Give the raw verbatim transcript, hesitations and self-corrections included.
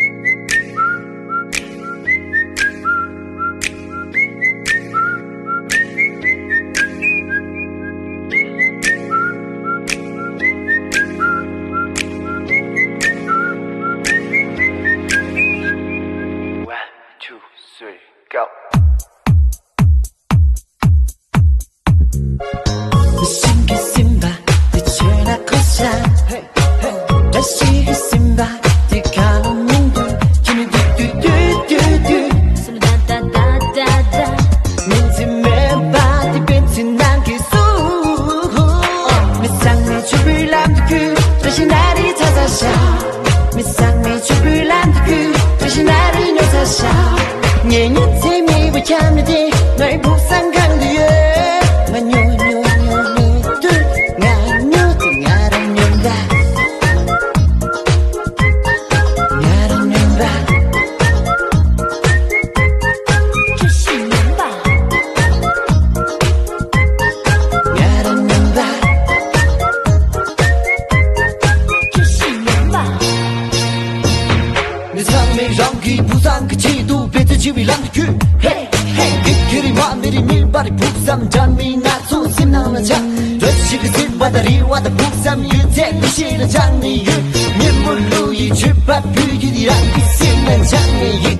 One, two, three, go. ཤིང་གི་སེམས་པ་དེ་ཆོས་ལ་གོ་ཤ། བཀྲ་ཤིས་ཀྱི་སེམས་པ་དེ་ཁ་ལོ་མིན་འདུག་ཁྱེད་ནི་དུ་དུ་དུ་དུ་དུ། སུ་ལ་ད་ད་ད་ད་ད། མིན་ཚེ་མེད་པ་དེ་པེན་ཚི་ནང་གི་སུ། མི་ཚང་མའི་ཕྱུག་པོའི་ལམ་དུ་ཁུར། བཀྲ་ཤིས་ན་རེ་ཚ་ཚ་ཤ། མི་ཚང་མའི་ཕྱུག་པོའི་ལམ་དུ་ཁུར། བཀྲ་ཤིས་ན་རེ་ཉོ་ཚ་ཤ། ངེད་གཉིས་ཚེ་མེད་པ་ཁྱམས་ནི་དེ། ངའི་ཕུགས་བསམ་གང་དུ་ཡོད། ང་ཉོ་ཉོ་ཉོ་ཉོ་དུ། ང་ཉོ་དུ་ང་རང་ཉོ་འདྲ། ང་རང་ཉོ་འདྲ། བཀྲ་ཤིས་ཉོ་འདྲ། ང་རང་ཉོ་འདྲ། བཀྲ་ཤིས་ཉོ་འདྲ། མི་ཚང་མས་རང་གི་ཕུགས་བསམ་གྱི་ཆེད་དུ་འབད་བརྩོན་བྱེད་པའི་ལམ་དུ་བསྐྱོད། ཧེ་ཧེ། འདི་ཁྱེད་རི་མ་མི་རི་མི་བར་ཕུགས་བསམ་འདྲ་མིན་སྣ་ཚོགས་སེམས་ནང་ལ་འཆར། བཀྲ་ཤིས་ཀྱི་སེམས་པ་དང་རེ་བ་དང་ཕུགས་བསམ་ཡོད་ཚད་མི་ཤེས་ལ་སྦྱངས་ནས་ཡོད། ཉིན་མོ་ལུ་ཡི་མཆོད་པ་ཕུལ་རྒྱུ་དེ་རང་གི་སེམས་ལ་སྦྱངས་ནས་ཡོད།